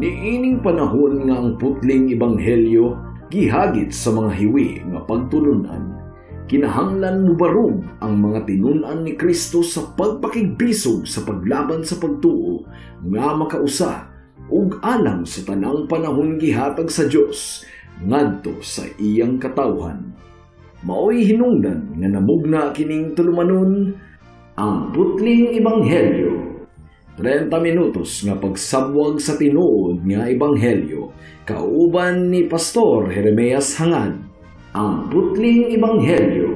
Niining panahon nga ang putling ebanghelyo gihagit sa mga hiwi nga pagtulunan, kinahanglan mubarog ang mga tinun-an ni Kristo sa pagpakigbisog sa paglaban sa pagtuo nga makausa ug alang sa tanang panahon gihatag sa Dios ngadto sa iyang katawhan. Maoy hinungdan nga namugna kining tulumanon, Ang Putling Ebanghelyo. 30 minutos nga pagsabwag sa tinuod nga ebanghelyo kauban ni Pastor Jeremias Hangad. Ang Putling Ebanghelyo.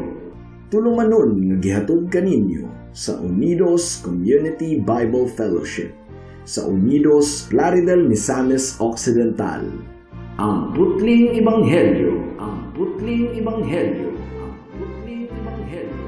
Tulumanon nga gihatod kaninyo sa Unidos Community Bible Fellowship sa Unidos, Plaridel, Misamis Occidental. Ang Putling Ebanghelyo. Ang Putling Ebanghelyo. Ang Putling Ebanghelyo.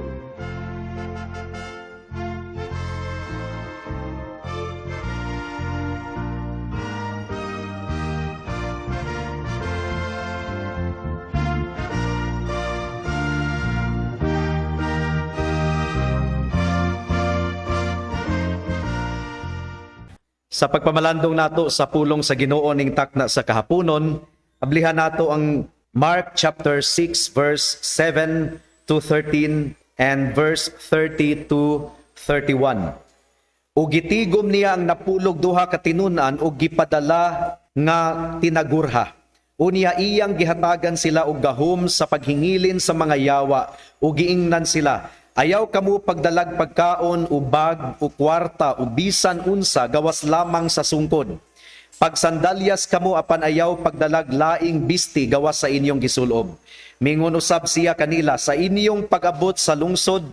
Sa pagpamalandong nato sa pulong sa Ginoo ning takna sa kahaponon, ablihan nato ang Mark chapter 6 verse 7 to 13 and verse 30 to 31. Ug gitigom niya ang napulog duha ka tinun-an ug gipadala nga tinagurha. Unya iyang gihatagan sila og gahom sa paghingilin sa mga yawa ug giingnan sila, "Ayaw kamo pagdalag pagkaon o bag o kwarta o bisan unsa gawas lamang sa sungkod. Pagsandalyas kamo apan ayaw pagdalag laing bisti gawas sa inyong gisulob." Mingon usab siya kanila, "Sa inyong pag-abot sa lungsod,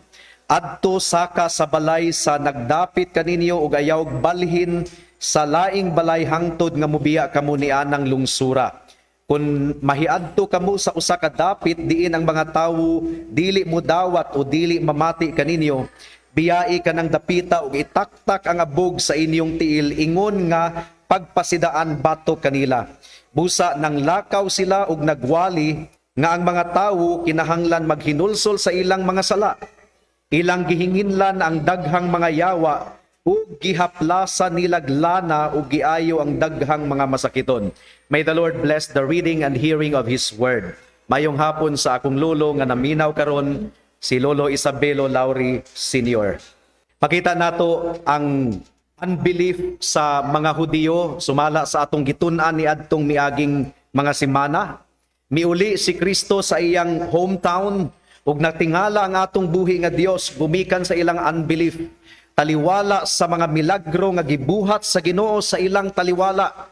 adto saka sa balay sa nagdapit kaninyo ug ayaw balhin sa laing balay hangtod nga mobiya kamo nianang lungsura. Kung mahiadto kamo sa usa ka dapit diin ang mga tawo dili mo dawat o dili mamati kaninyo, biyai kanang dapita ug itaktak ang abog sa inyong tiil ingon nga pagpasidaan batok kanila." Busa nang lakaw sila ug nagwali nga ang mga tawo kinahanglan maghinulsol sa ilang mga sala. Ilang gihinginlan ang daghang mga yawa ug gihaplasan nilag lana ug giayo ang daghang mga masakiton. May the Lord bless the reading and hearing of His word. Mayong hapon sa akong lolo nga naminaw karon, si Lolo Isabelo Lauri Sr. Pakita nato ang unbelief sa mga Hudiyo sumala sa atong gitun-an ni adtong miaging mga semana. Miuli si Kristo sa iyang hometown ug natingala ang atong buhi nga Dios gumikan sa ilang unbelief. Taliwala sa mga milagro nga gibuhat sa Ginoo sa ilang taliwala.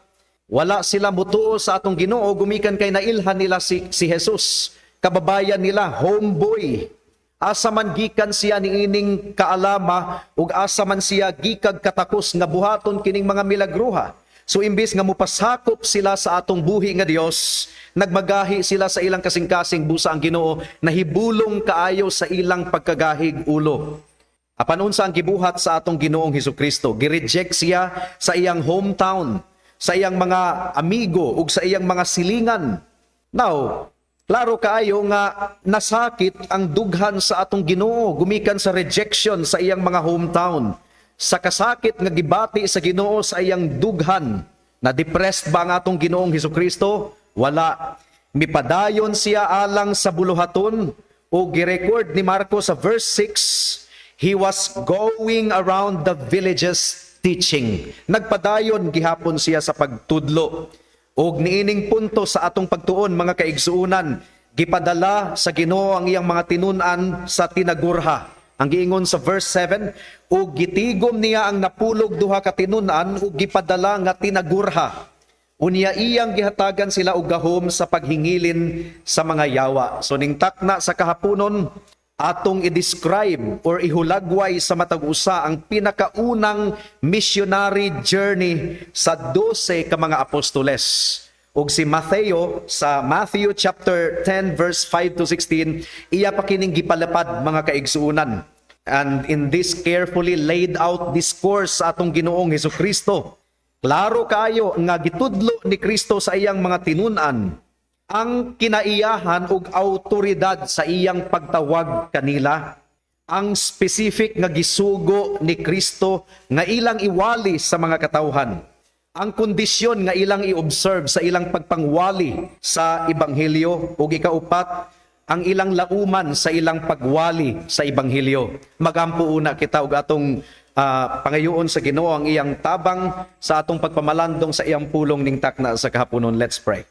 Wala sila mutuo sa atong Ginoo gumikan kay nailhan nila si Jesus. Kababayan nila, homeboy. Asa man gikan siya niining kaalama ug asa man siya gikag katakos nga buhaton kining mga milagruha? So imbis nga mupasakop sila sa atong buhi nga Dios, nagmagahi sila sa ilang kasing-kasing, busa ang Ginoo nahibulong kaayo sa ilang pagkagahig ulo. Apan unsa ang gibuhat sa atong Ginoong Hesukristo? Gi-reject siya sa iyang hometown, sa iyang mga amigo ug sa iyang mga silingan. Now, klaro kaayo nga nasakit ang dughan sa atong Ginoo gumikan sa rejection sa iyang mga hometown. Sa kasakit nga gibati sa Ginoo sa iyang dughan, na depressed ba ang atong Ginoong Hesukristo? Wala. Mipadayon siya alang sa buluhaton o girecord ni Marco sa verse 6, he was going around the villages teaching. Nagpadayon gihapon siya sa pagtudlo. Og niining punto sa atong pagtuon, mga kaigsuonan, gipadala sa Ginoo ang iyang mga tinun-an sa tinagurha. Ang giingon sa verse 7, ug gitigom niya ang napulog duha ka tinun-an ug gipadala nga tinagurha. Unya iyang gihatagan sila og gahom sa paghingilin sa mga yawa. So ning takna sa kahaponon, atong i-describe or ihulagway sa matag usa ang pinakaunang missionary journey sa 12 ka mga apostoles. Ug si Mateo sa Matthew chapter 10 verse 5 to 16, iya pa kining gipalapad, mga kaigsuonan. And in this carefully laid out discourse sa atong Ginoong Hesukristo, klaro kaayo nga gitudlo ni Kristo sa iyang mga tinun-an ang kinaiyahan ug autoridad sa iyang pagtawag kanila, ang specific nga gisugo ni Kristo nga ilang iwali sa mga katawhan. Ang kondisyon nga ilang i-observe sa ilang pagpangwali sa ebanghelyo, ug ikaupat, ang ilang lauman sa ilang pagwali sa ebanghelyo. Magampo una kita og atong pangayoon sa Ginoo ang iyang tabang sa atong pagpamalandong sa iyang pulong ning takna sa kahaponon. Let's pray.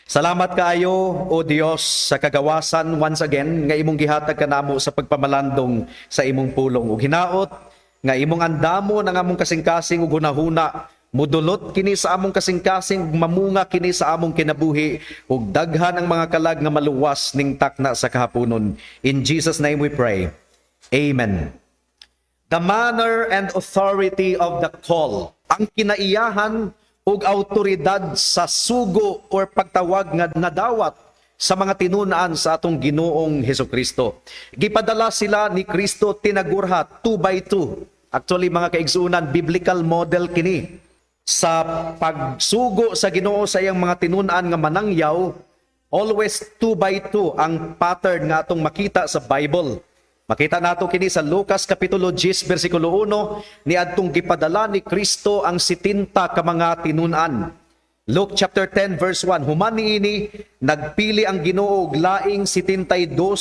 Salamat kaayo, O Dios, sa kagawasan once again nga imong gihatag kanamo sa pagpamalandong sa imong pulong. Ug hinaot nga imong andamo ng among kasing-kasing ug hunahuna, mudulot kini sa among kasing-kasing ug mamunga kini sa among kinabuhi ug daghan ang mga kalag nga maluwas ning takna sa kahaponon. In Jesus' name we pray. Amen. The manner and authority of the call. Ang kinaiyahan ug autoridad sa sugo or pagtawag nga nadawat sa mga tinun-an sa atong Ginoong Hesukristo. Gipadala sila ni Kristo tinagurha, 2 by 2. Actually, mga kaigsuonan, biblical model kini. Sa pagsugo sa Ginoo sa iyang mga tinun-an nga manangyaw, always 2 by 2 ang pattern nga atong makita sa Bible. Makita nato kini sa Lucas kapitulo 10 bersikulo 1, niadtong gipadala ni Kristo ang 70 ka mga tinun-an. Luke chapter 10 verse 1, human niini nagpili ang Ginoo og laing 72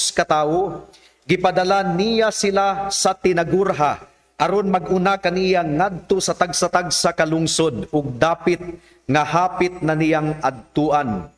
ka tawo, gipadala niya sila sa tinagurha aron mag-una kaniya ngadto sa tagsa-tagsa ka lungsod ug dapit nga hapit na niyang adtuan.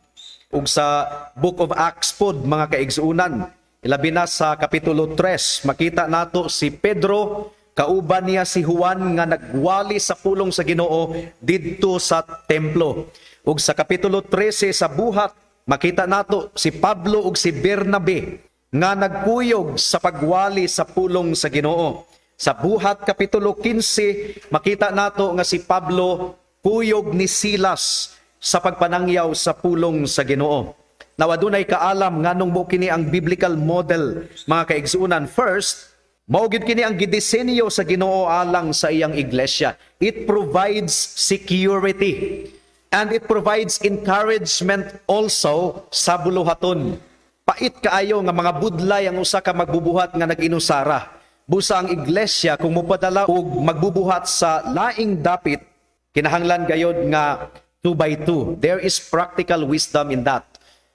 Ug sa Book of Acts pod, mga kaigsuonan, ilabi na sa kapitulo 3, makita nato si Pedro kauban niya si Juan nga nagwali sa pulong sa Ginoo didto sa templo. Ug sa kapitulo 13 sa Buhat, makita nato si Pablo ug si Bernabe nga nagkuyog sa pagwali sa pulong sa Ginoo. Sa Buhat kapitulo 15, makita nato nga si Pablo kuyog ni Silas sa pagpanangyaw sa pulong sa Ginoo. Now, adunay kaalam nganong mao kini ang biblical model, mga kaigsuonan. First, mao gyud kini ang gidisenyo sa Ginoo alang sa iyang iglesia. It provides security and it provides encouragement also sa buluhaton. Pait kaayo nga mga budlay ang usa ka magbubuhat nga nag-inusara. Busa ang iglesia kung mopadala og magbubuhat sa laing dapit, kinahanglan gayod nga 2 by 2. There is practical wisdom in that.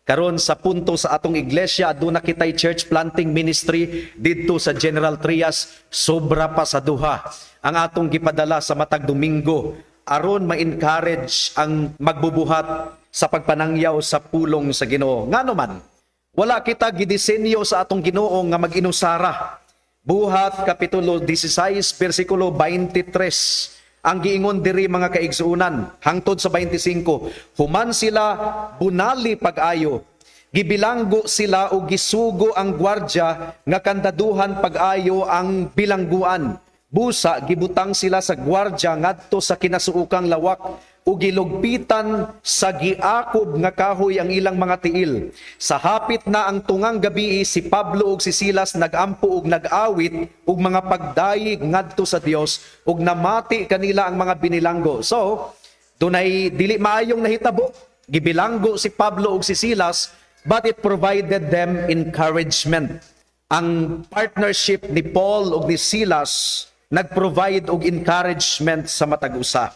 Karon sa punto sa atong iglesia, aduna kitay church planting ministry didto sa General Trias, sobra pa sa duha ang atong gipadala sa matag Domingo aron ma-encourage ang magbubuhat sa pagpanangyaw sa pulong sa Ginoo. Ngano man, wala kita gidisenyo sa atong Ginoo nga mag-inusara. Buhat kapitulo 16 bersikulo 23 ang giingon diri, mga kaigsuonan, hangtod sa 25: Human sila bunali pag-ayo, gibilanggo sila o gisugo ang gwardya nga kandaduhan pag-ayo ang bilangguan. Busa gibutang sila sa gwardya ngadto sa kinasuokang lawak ug gilugpitan sa giakob nga kahoy ang ilang mga tiil. Sa hapit na ang tungang gabii, si Pablo ug si Silas nagampo ug nag-awit og mga pagdayeg ngadto sa Dios ug namati kanila ang mga binilanggo. So, dunay dili maayong nahitabo. Gibilanggo si Pablo ug si Silas, but it provided them encouragement. Ang partnership ni Paul ug ni Silas nag-provide og encouragement sa matag usa.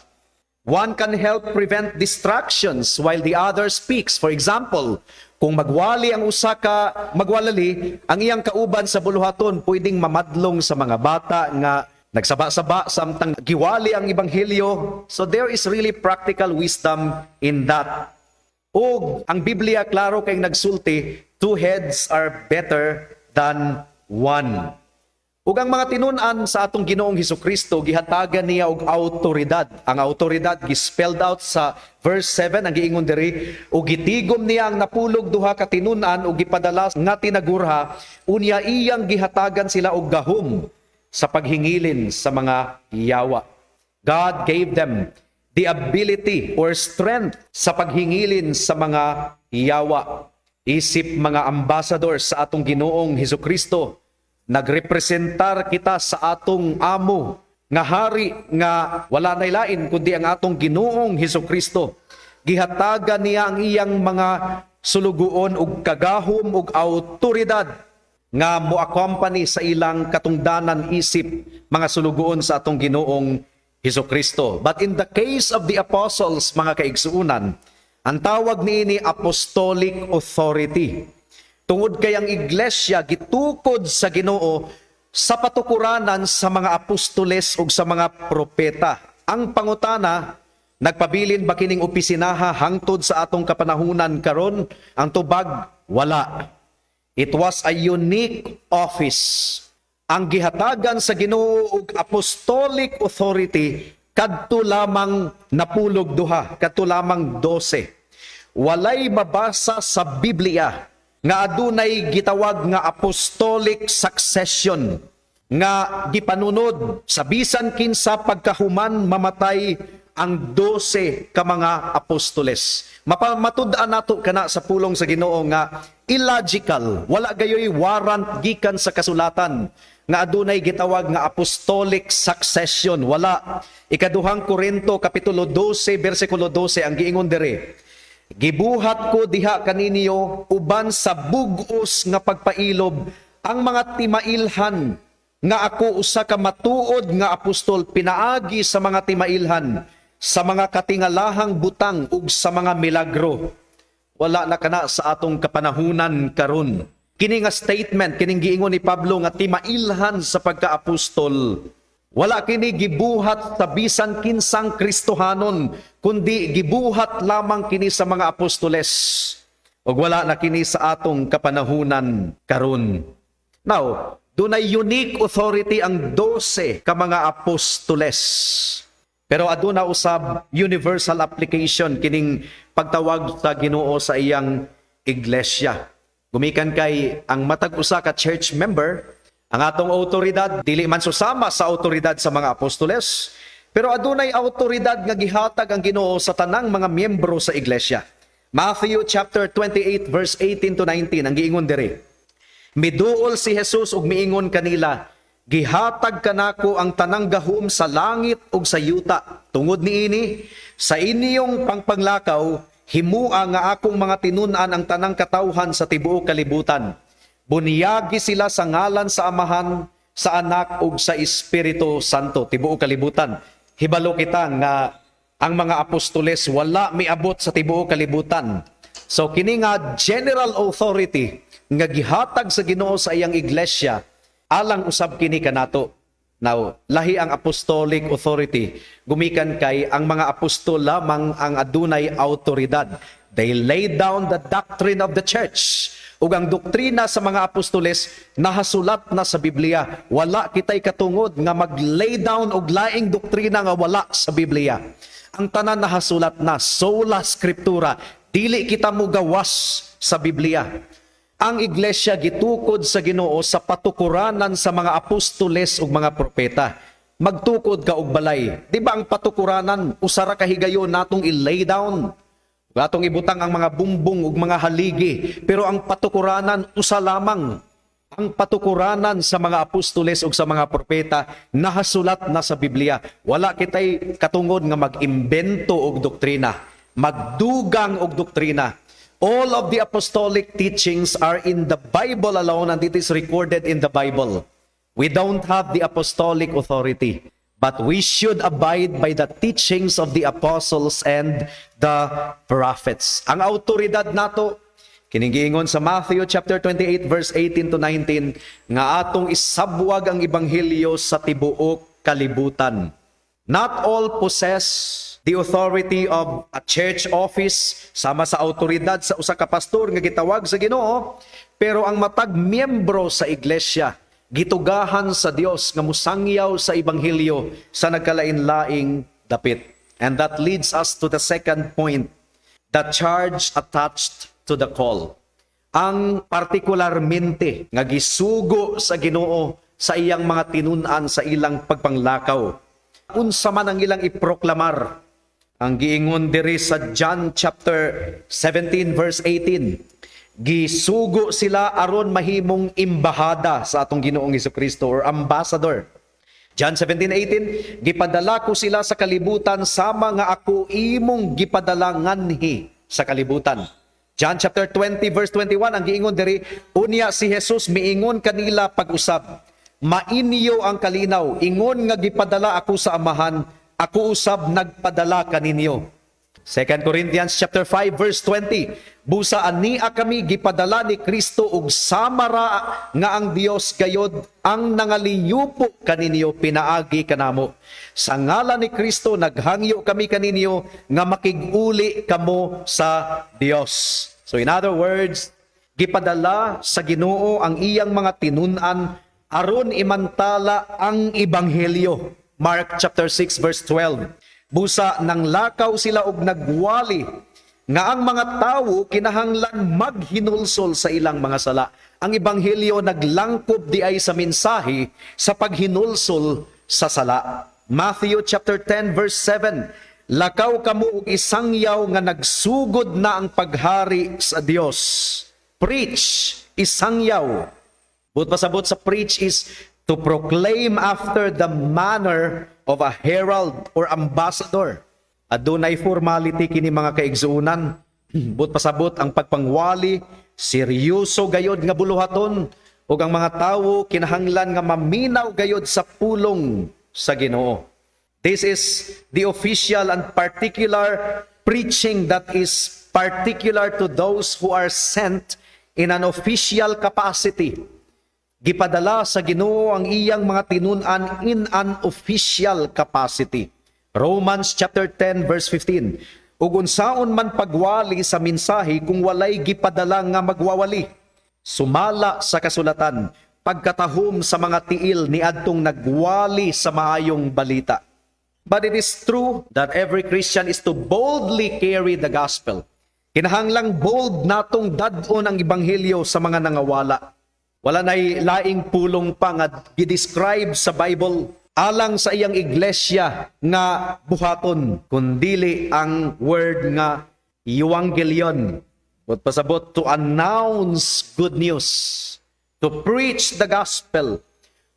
One can help prevent distractions while the other speaks. For example, kung magwali ang usa ka magwalali, ang iyang kauban sa buluhaton pwedeng mamadlong sa mga bata nga nagsaba-saba samtang giwali ang ebanghelyo. So there is really practical wisdom in that. Ug ang Biblia klaro kay nagsulti, two heads are better than one. Ug ang mga tinun-an sa atong Ginoong Hesukristo, gihatagan niya og autoridad. Ang autoridad gi-spelled out sa verse 7. Ang giingon diri, ug gitigom niya ang 12 ka tinun-an ug gipadala nga tinagurha, unya iyang gihatagan sila og gahom sa paghingilin sa mga yawa. God gave them the ability or strength sa paghingilin sa mga yawa. Isip mga ambassadors sa atong Ginoong Hesukristo, nagrepresentar kita sa atong amo nga hari nga wala nay lain kundi ang atong Ginoong Hesukristo. Gihatagan niya ang iyang mga sulugoon og kagahom og autoridad nga mo-accompany sa ilang katungdanan isip mga sulugoon sa atong Ginoong Hesukristo. Hesukristo. But in the case of the apostles, mga kaigsuunan, ang tawag niini apostolic authority. Tungod kay ang iglesia gitukod sa Ginoo sa patukuranan sa mga apostoles ug sa mga propeta. Ang pangutana, nagpabilin ba kining opisinaha hangtod sa atong kapanahunan karon? Ang tubag, wala. It was a unique office. Ang gihatagan sa Ginoo og apostolic authority kadto lamang napulog duha, kadto lamang 12. Walay mabasa sa Biblia nga adunay gitawag nga apostolic succession nga gipanunod sa bisan kinsa pagkahuman mamatay ang 12 ka mga apostoles. Mapamatud-an nato kana sa pulong sa Ginoo nga illogical, wala gayoy warrant gikan sa kasulatan nga adunay gitawag nga apostolic succession, wala. Ikaduhang Korinto kapitulo 12 bersikulo 12, ang giingon diri, "Gibuhat ko diha kaninyo uban sa bug-os nga pagpailob ang mga timailhan nga ako usa ka matuod nga apostol pinaagi sa mga timailhan, sa mga katingalahang butang ug sa mga milagro." Wala na kana sa atong kapanahunan karon. Kini nga statement, kining giingon ni Pablo nga timailhan sa pagkaapostol, wala kini gibuhat sa bisan kinsang Kristohanon, kundi gibuhat lamang kini sa mga apostoles. Ug wala na kini sa atong kapanahunan karon. Now, dunay unique authority ang 12 ka mga apostoles. Pero aduna usab universal application kining pagtawag sa Ginoo sa iyang iglesia. Gumikan kay ang matag usa ka church member, ang atong autoridad dili man susama sa autoridad sa mga apostoles, pero adunay autoridad nga gihatag ang Ginoo sa tanang mga miyembro sa iglesia. Matthew chapter 28 verse 18 to 19, ang giingon diri. Miduol si Jesus ug miingon kanila, "Gihatag kanako ang tanang gahom sa langit ug sa yuta. Tungod niini, sa inyong pangpanglakaw, himua nga akong mga tinun-an ang tanang katawhan sa tibuok kalibutan. Bunyagi sila sa ngalan sa Amahan, sa Anak ug sa Espiritu Santo." Tibuok kalibutan. Hibalo kita nga ang mga apostoles wala miabot sa tibuok kalibutan. So kini nga general authority nga gihatag sa Ginoo sa iyang iglesia, alang usab kini kanato. Now, lahi ang apostolic authority. Gumikan kay ang mga apostol lamang ang adunay autoridad. They laid down the doctrine of the church. Ug ang doktrina sa mga apostoles nahasulat na sa Biblia. Wala kitay katungod nga mag-lay down og laing doktrina nga wala sa Biblia. Ang tanan nahasulat na, sola scriptura. Dili kita mugawas sa Biblia. Ang iglesia gitukod sa Ginoo sa patukuranan sa mga apostoles ug mga propeta. Magtukod ka og balay. Di ba ang patukuranan usa ra ka higayon natong i-lay down? Atong ibutang ang mga bumbong ug mga haligi, pero ang patukuranan usa lamang. Ang patukuranan sa mga apostoles ug sa mga propeta nahasulat na sa Biblia. Wala kitay katungod nga mag-imbento og doktrina, magdugang og doktrina. All of the apostolic teachings are in the Bible alone and it is recorded in the Bible. We don't have the apostolic authority, but we should abide by the teachings of the apostles and the prophets. Ang autoridad nato kining giingon sa Matthew chapter 28 verse 18 to 19 nga atong isabwag ang ebanghelyo sa tibuok kalibutan. Not all possess the authority of a church office sama sa autoridad sa usa ka pastor nga gitawag sa Ginoo, pero ang matag miyembro sa iglesia gitugahan sa Dios nga musangyaw sa ebanghelyo sa nagkalain-laing dapit. And that leads us to the second point, the charge attached to the call. Ang partikularmente nga gisugo sa Ginoo sa iyang mga tinun-an sa ilang pagpanglakaw. Unsa man ang ilang iproklamar? Ang giingon diri sa John chapter 17 verse 18, gisugo sila aron mahimong imbahada sa atong Ginoong Kristo or ambassador. John 17:18, "Gipadala ko sila sa kalibutan sama nga ako imong gipadala nganhi sa kalibutan." John chapter 20 verse 21, ang giingon diri, "Unya si Jesus miingon kanila pag-usab, 'Mainyo ang kalinaw, ingon nga gipadala ako sa Amahan, Ako usab nagpadala kaninyo. 2 Corinthians chapter 5 verse 20. Busa ania kami gipadala ni Kristo ug sama ra nga ang Dios gayod ang nangaliyupo kaninyo pinaagi kanamo. Sa ngalan ni Kristo naghangyo kami kaninyo nga makig-uli kamo sa Dios. So in other words, gipadala sa Ginoo ang iyang mga tinun-an aron imantala ang ebanghelyo. Mark chapter 6 verse 12. Busa nanglakaw sila og nagwali nga ang mga tawo kinahanglan maghinulsol sa ilang mga sala. Ang ebanghelyo naglangkob diay sa mensahe sa paghinulsol sa sala. Matthew chapter 10 verse 7. Lakaw kamo og isangyaw nga nagsugod na ang paghari sa Dios. Preach, isangyaw. Buot pasabot sa preach is to proclaim after the manner of a herald or ambassador. Adunay formality kini, mga kaigsuonan. Buot pasabot, ang pagpangwali seryoso gayod nga buluhaton ug ang mga tawo kinahanglan nga maminaw gayod sa pulong sa Ginoo. This is the official and particular preaching that is particular to those who are sent in an official capacity. Gipadala sa Ginoo ang iyang mga tinun-an in an official capacity. Romans chapter 10 verse 15. Ug unsaon man pagwali sa mensahe kung walay gipadala nga magwawali? Sumala sa kasulatan, pagkatahom sa mga tiil niadtong nagwali sa maayong balita. But it is true that every Christian is to boldly carry the gospel. Kinahanglang bold natong dad-on ang ebanghelyo sa mga nangawala. Wala nay laing pulong pa nga gi-describe sa Bible alang sa iyang iglesia nga buhaton kundili ang word nga euangelion. Buot pasabot, to announce good news, to preach the gospel.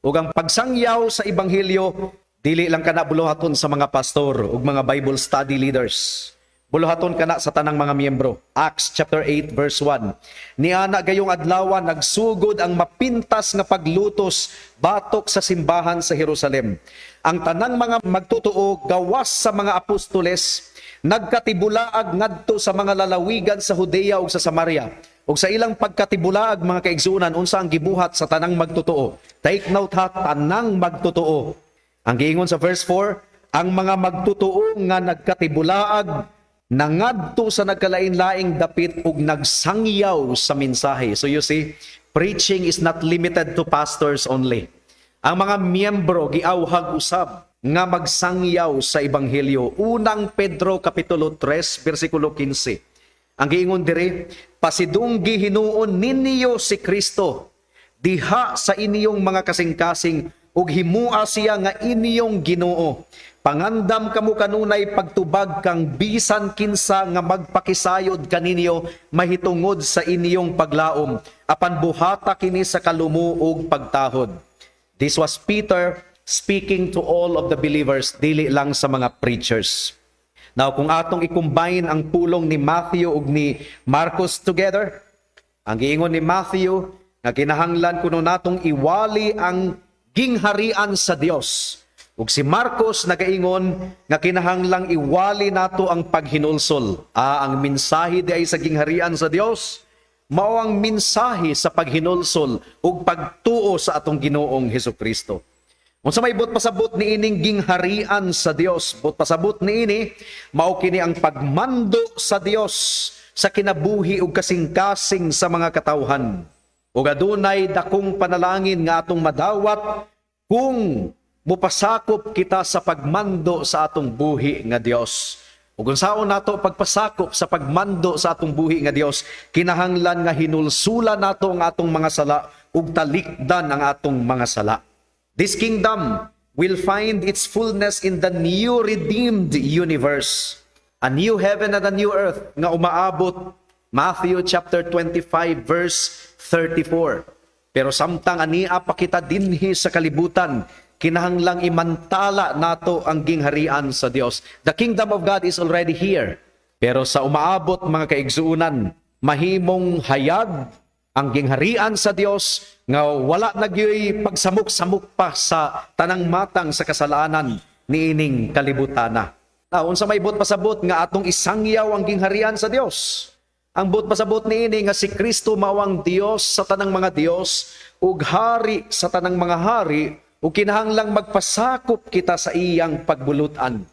Ug ang pagsangyaw sa ebanghelyo dili lang kana buluhaton sa mga pastor ug mga Bible study leaders. Buluhaton kana sa tanang mga miyembro. Acts chapter 8 verse 1. Niana gayong adlaw, nagsugod ang mapintas nga paglutos batok sa simbahan sa Jerusalem. Ang tanang mga magtotoo gawas sa mga apostoles nagkatibulaag ngadto sa mga lalawigan sa Judea ug sa Samaria. Ug sa ilang pagkatibulaag, mga kaigsuonan, unsa ang gibuhat sa tanang magtotoo? Take note ha, tanang magtotoo. Ang giingon sa verse 4, ang mga magtotoo nga nagkatibulaag nangadto sa nagkalain-laing dapit ug nagsangyaw sa mensahe. So you see, preaching is not limited to pastors only. Ang mga miyembro giawhag usab nga magsangyaw sa ebanghelyo. Unang Pedro kapitulo 3 bersikulo 15. Ang giingon diri, pasidunggi hinuon ninyo si Kristo diha sa inyong mga kasing-kasing ug himua siya nga inyong Ginoo. Pangandam kamo kanunay pagtubag kang bisan kinsa nga magpakisayod kaninyo mahitungod sa inyong paglaom, apan buhata kini sa kalumo ug pagtahod. This was Peter speaking to all of the believers, dili lang sa mga preachers. Now, kung atong i-combine ang pulong ni Matthew ug ni Marcos together, ang giingon ni Matthew nga kinahanglan kuno natong iwali ang gingharian sa Dios. Ug si Marcos nagaingon nga kinahanglang iwali nato ang paghinulsol. Ah, ang mensahe diay sa gingharian sa Dios mao ang mensahe sa paghinulsol ug pagtuo sa atong Ginoong Hesukristo. Unsa may buot pasabot niining gingharian sa Dios? Buot pasabot niini, mao kini ang pagmando sa Dios sa kinabuhi ug kasing-kasing sa mga katawhan. Ug adunay dakong panalangin nga atong madawat kung mupasakop kita sa pagmando sa atong buhi nga Dios. Ug unsaon nato pagpasakop sa pagmando sa atong buhi nga Dios? Kinahanglan nga hinulsulan nato ang atong mga sala ug talikdan ang atong mga sala. This kingdom will find its fullness in the new redeemed universe. A new heaven and a new earth nga umaabot, Matthew chapter 25 verse 34. Pero samtang ania pa kita dinhi sa kalibutan, kinahanglang imantala nato ang gingharian sa Dios. The kingdom of God is already here. Pero sa umaabot, mga kaigsuonan, mahimong hayag ang gingharian sa Dios nga wala na gyoy pagsamok-samok pa sa tanang matang sa kasalanan. niining kalibutana. Now, unsa may buot pasabot nga atong isangyaw ang gingharian sa Dios? Ang buot pasabot niini nga si Kristo mao ang Dios sa tanang mga dios ug hari sa tanang mga hari, ug kinahanglang magpasakop kita sa iyang pagbulutan.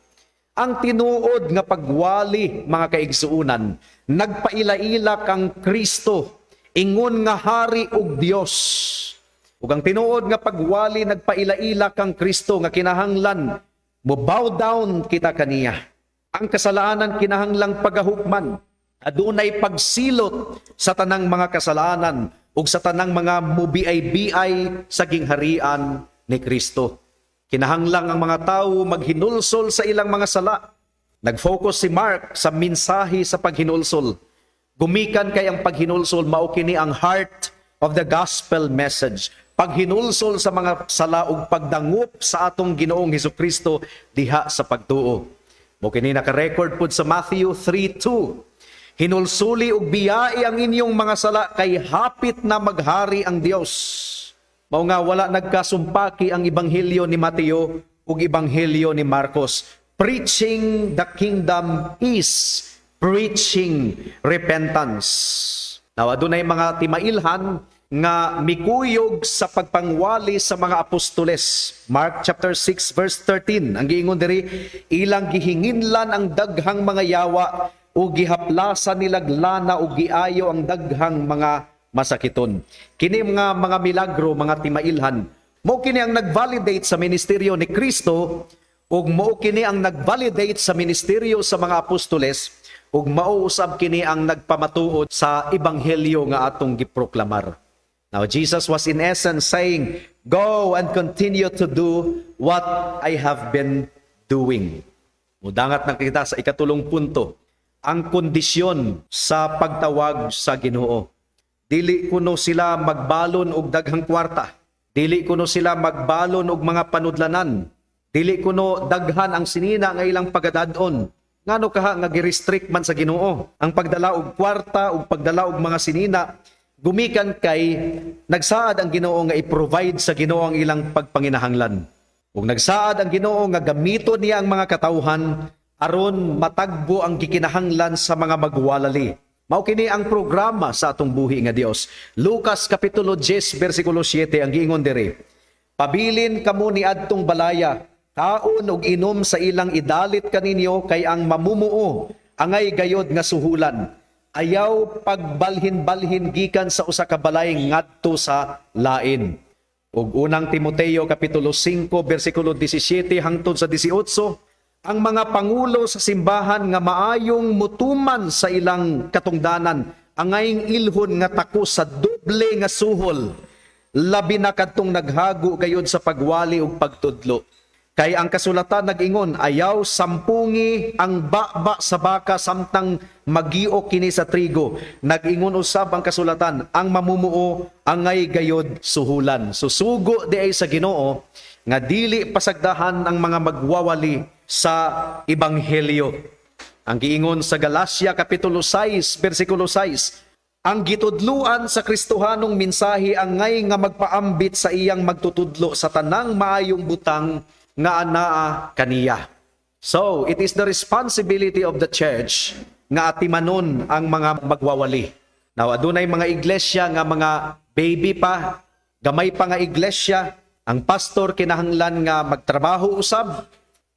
Ang tinuod nga pagwali, mga kaigsuunan, nagpaila-ila kang Kristo ingon nga hari ug Dios. Ug ang tinuod nga pagwali, nagpaila-ila kang Kristo nga kinahanglan mo bow down kita kaniya. Ang kasalanan kinahanglang pagahukman. Adunay pagsilot sa tanang mga kasalanan ug sa tanang mga mubiay-biay sa gingharian ni Kristo. Kinahanglang ang mga tawo maghinulsol sa ilang mga sala. Nag-focus si Mark sa mensahe sa paghinulsol. Gumikan kay ang paghinulsol, mao kini ang heart of the gospel message. Paghinulsol sa mga sala ug pagdangup sa atong Ginoong Hesukristo diha sa pagtuo. Mao kini naka-record pud sa Matthew 3:2. "Hinulsuli ug biyai ang inyong mga sala kay hapit na maghari ang Dios." Mao nga wala nagkasumpaki ang Ebanghelyo ni Mateo ug Ebanghelyo ni Marcos. Preaching the kingdom is preaching repentance. Now, adunay mga timailhan nga mikuyog sa pagpangwali sa mga apostoles. Mark chapter 6 verse 13. Ang giingon diri, ilang gihinginlan ang daghang mga yawa ug gihaplasan nilag lana ug giayo ang daghang mga masakiton. Kini mga milagro, mga timailhan, mao kini ang nag-validate sa ministeryo ni Kristo ug mao kini ang nag-validate sa ministeryo sa mga apostoles ug mao usab kini ang nagpamatuod sa ebanghelyo nga atong giproklamar. Now, Jesus was in essence saying, "Go and continue to do what I have been doing." Mudangat na kita sa ikatulong punto, ang kondisyon sa pagtawag sa Ginoo. Dili kuno sila magbalon og daghang kwarta. Dili kuno sila magbalon og mga panudlanan. Dili kuno daghan ang sinina nga ilang pagadad-on. Ngano kaha nga gi-restrict man sa Ginoo ang pagdala og kwarta ug pagdala og mga sinina? Gumikan kay nagsaad ang Ginoo nga i-provide sa Ginoo ang ilang pagpanginahanglan. Ug nagsaad ang Ginoo nga gamiton niya ang mga katawhan aron matagbo ang gikinahanglan sa mga magwalali. Mao kini ang programa sa atong buhi nga Dios. Lucas kapitulo 10 bersikulo 7, ang giingon diri: "Pabilin kamo ni adtong balaya, kaon ug inom sa ilang idalit kaninyo, kay ang mamumuo angay gayod nga suhulan. Ayaw pagbalhin-balhin gikan sa usa ka balay ngadto sa lain." Ug Unang Timoteo kapitulo 5 bersikulo 17 hangtod sa 18, ang mga pangulo sa simbahan nga maayong mutuman sa ilang katungdanan angayng ilhon nga takos sa doble nga suhol, labi na kadtong naghago gayud sa pagwali ug pagtudlo. Kay ang kasulatan nag-ingon, "Ayaw sampungi ang baba sa baka samtang magiok kini sa trigo." Nag-ingon usab ang kasulatan, "Ang mamumuo angay gayod suhulan." Susugo di ay sa Ginoo nga dili pasagdahan ang mga magwawali sa ebanghelyo. Ang giingon sa Galacia kapitulo 6 bersikulo 6, ang gitudluan sa Kristohanong mensahe angay nga magpaambit sa iyang magtutudlo sa tanang maayong butang nga anaa kaniya. So, it is the responsibility of the church nga atimanon ang mga magwawali. Now, adunay mga iglesia nga mga baby pa, gamay pa nga iglesia, ang pastor kinahanglan nga magtrabaho usab.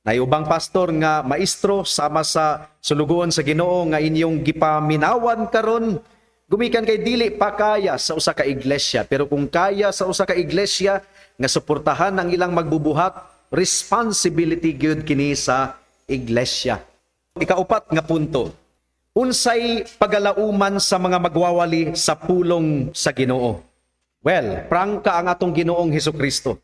Nay ubang pastor nga maestro sama sa sulugoon sa Ginoo nga inyong gipaminawan karon, gumikan kay dili pa kaya sa usa ka iglesia, pero kung kaya sa usa ka iglesia nga suportahan ang ilang magbubuhat, responsibility gyud kini sa iglesia. Ikaupat nga punto, unsay pagalauman sa mga magwawali sa pulong sa Ginoo? Well, prangka ang atong Ginoong Hesukristo.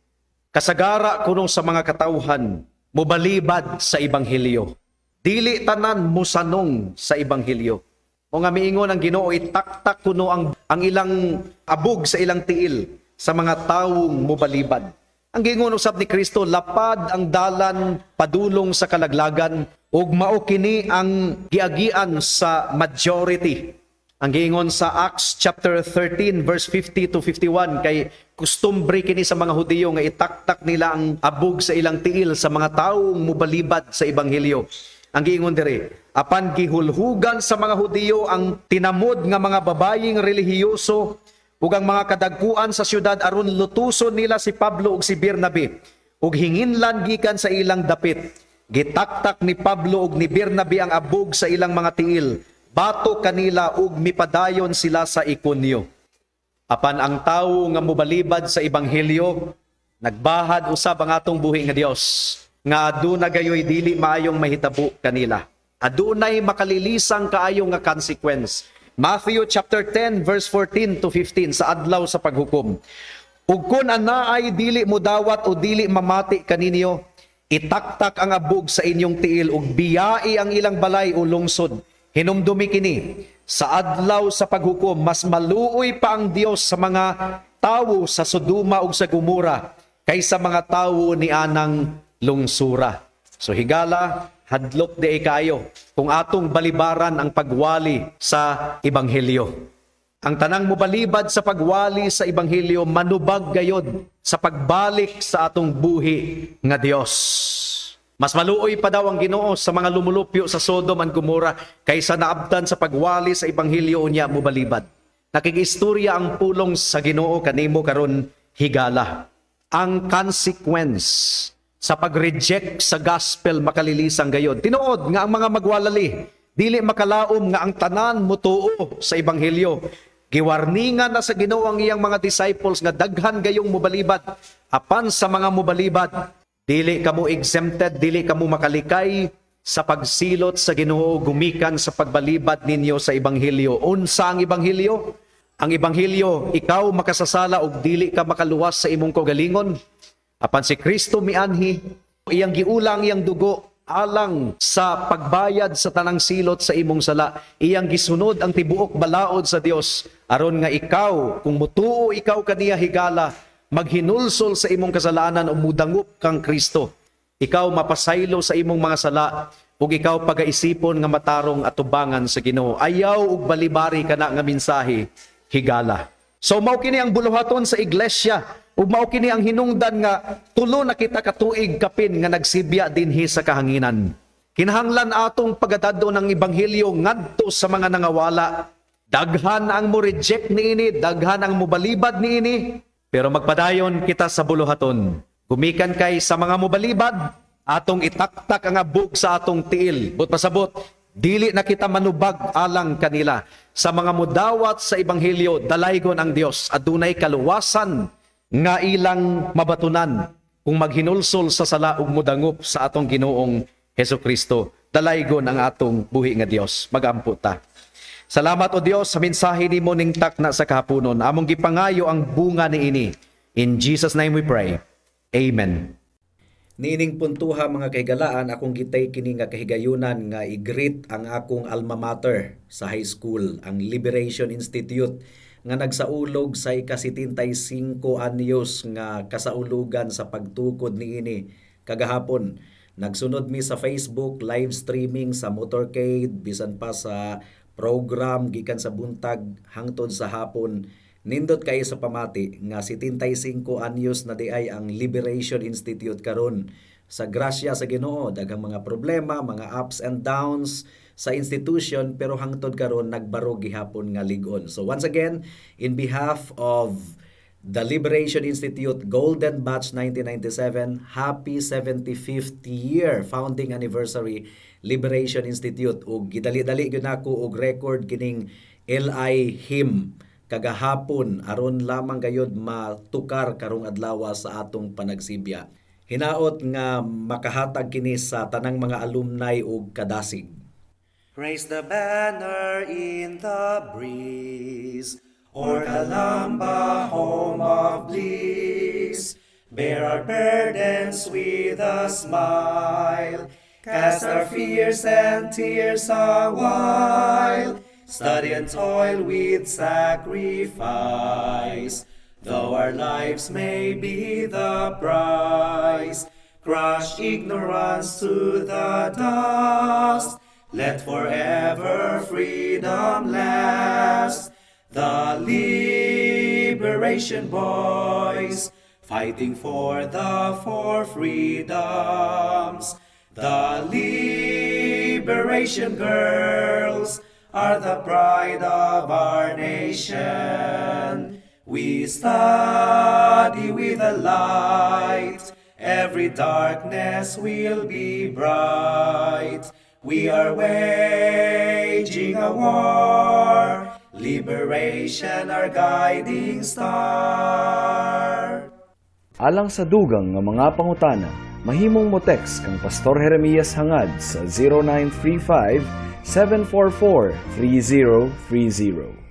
Kasagara kuno sa mga katawhan mobalibad sa ebanghelyo. Dili tanan musanong sa ebanghelyo. O nga miingon ang Ginoo, itaktak kuno ang ilang abog sa ilang tiil sa mga tawong mobalibad. Ang giingon usab ni Kristo, lapad ang dalan padulong sa kalaglagan ug mao kini ang giagian sa majority. Ang giingon sa Acts chapter 13 verse 50 to 51, kay kustumbre kini sa mga Hudiyo nga itaktak nila ang abog sa ilang tiil sa mga taong mubalibad sa ebanghelyo. Ang giingon diri, apan gihulhugan sa mga Hudiyo ang tinamod nga mga babayeng relihiyoso ug ang mga kadagkuan sa syudad aron lutuson nila si Pablo ug si Bernabe ug hinginlan gikan sa ilang dapit. Gitaktak ni Pablo ug ni Bernabe ang abog sa ilang mga tiil batok kanila ug mipadayon sila sa Iconio. Apan ang tawo nga mobalibad sa ebanghelyo, nagbahad usab ang atong buhi nga Dios nga aduna gayoy dili maayong mahitabo kanila. Adunay makalilisang kaayo nga consequence. Matthew chapter 10 verse 14 to 15, sa adlaw sa paghukom. "Ug kun anaay dili modawat o dili mamati kaninyo, itaktak ang abog sa inyong tiil ug biyai ang ilang balay o lungsod. Hinumdumi kini, sa adlaw sa paghukom, mas maluoy pa ang Dios sa mga tawo sa Sodoma ug sa Gomora kaysa mga tawo ni anang lungsura." So higala, hadlok di kayo kung atong balibaran ang pagwali sa ebanghelyo. Ang tanang mobalibad sa pagwali sa ebanghelyo, manubag gayod sa pagbalik sa atong buhi nga Dios. Mas maluoy pa daw ang Ginoo sa mga lumulupyo sa Sodom and Gomorrah kaysa naabtan sa pagwali sa ebanghelyo unya mobalibad. Nakig-istorya ang pulong sa Ginoo kanimo karon, higala. Ang consequence sa pag-reject sa gospel, makalilisang gayod. Tinuod nga ang mga magwalali dili makalaom nga ang tanan mutuo sa ebanghelyo. Giwarningan na sa Ginoo ang iyang mga disciples nga daghan gayong mobalibad. Apan sa mga mobalibad, dili kamo exempted, dili kamo makalikay sa pagsilot sa Ginoo gumikan sa pagbalibad ninyo sa ebanghelyo. Unsa ang ebanghelyo? Ang ebanghelyo, ikaw makasasala ug dili ka makaluwas sa imong kaugalingon. Apan si Kristo mianhi, iyang giulang iyang dugo alang sa pagbayad sa tanang silot sa imong sala. Iyang gisunod ang tibuok balaod sa Dios aron nga ikaw, kung mutuo ikaw kaniya, higala, maghinulsol sa imong kasalanan o mudangop kang Kristo. Ikaw mapasaylo sa imong mga sala ug ikaw pagaisipon nga matarong atubangan sa Ginoo. Ayaw og balibari kana nga mensahe, higala. So mao kini ang buluhaton sa iglesia ug mao kini ang hinungdan nga 3 na kita ka tuig kapin nga nagsibya dinhi sa kahanginan. Kinahanglan atong pagadad-on ng ebanghelyo ngadto sa mga nangawala. Daghan ang mo reject niini, daghan ang mobalibad niini, pero magpadayon kita sa buluhaton. Gumikan kay sa mga mobalibad, atong itaktak ang abog sa atong tiil. But pasabot, dili na kita manubag alang kanila. Sa mga mudawat sa ebanghelyo, dalaygon ang Dios. Adunay kaluwasan nga ilang mabatunan kung maghinulsol sa sala ug mudangop sa atong Ginoong Hesus Kristo. Dalaygon ang atong buhi nga Dios. Magampo ta. Salamat, O Dios, sa mensahe nimo ning takna sa kahaponon. Among gipangayo ang bunga niini. In Jesus' name we pray. Amen. Niining puntuha, mga kahigalaan, akong gitay kini nga kahigayunan nga i-greet ang akong alma mater sa high school, ang Liberation Institute, nga nagsaulog sa ika-75 anyos nga kasaulugan sa pagtukod niini kagahapon. Nagsunod mi sa Facebook live streaming sa motorcade bisan pa sa program gikan sa buntag hangtod sa hapon. Nindot kayo sa pamati nga 75 anyos na diay ang Liberation Institute karon. Sa grasya sa Ginoo, daghang mga problema, mga ups and downs sa institution, pero hangtod karon nagbaro gihapon nga lig-on. So once again, in behalf of the Liberation Institute Golden Batch 1997, happy 75th year founding anniversary, Liberation Institute. Ug gidali-dali gyud nako og record kining LI hymn kagahapon aron lamang gayod matukar karong adlaw sa atong panagsibya. Hinaot nga makahatag kini sa tanang mga alumni ug kadasig. Raise the banner in the breeze, o'er Calamba, home of bliss. Bear our burdens with a smile, cast our fears and tears a while, study and toil with sacrifice, though our lives may be the price. Crush ignorance to the dust. Let forever freedom last. The Liberation Boys, fighting for the four freedoms. The Liberation Girls are the pride of our nation. We study with the light, every darkness will be bright. We are waging a war, liberation our guiding star. Alang sa dugang nga mga pangutana, mahimong mo text kang Pastor Jeremias Hangad sa 0935 744 3030.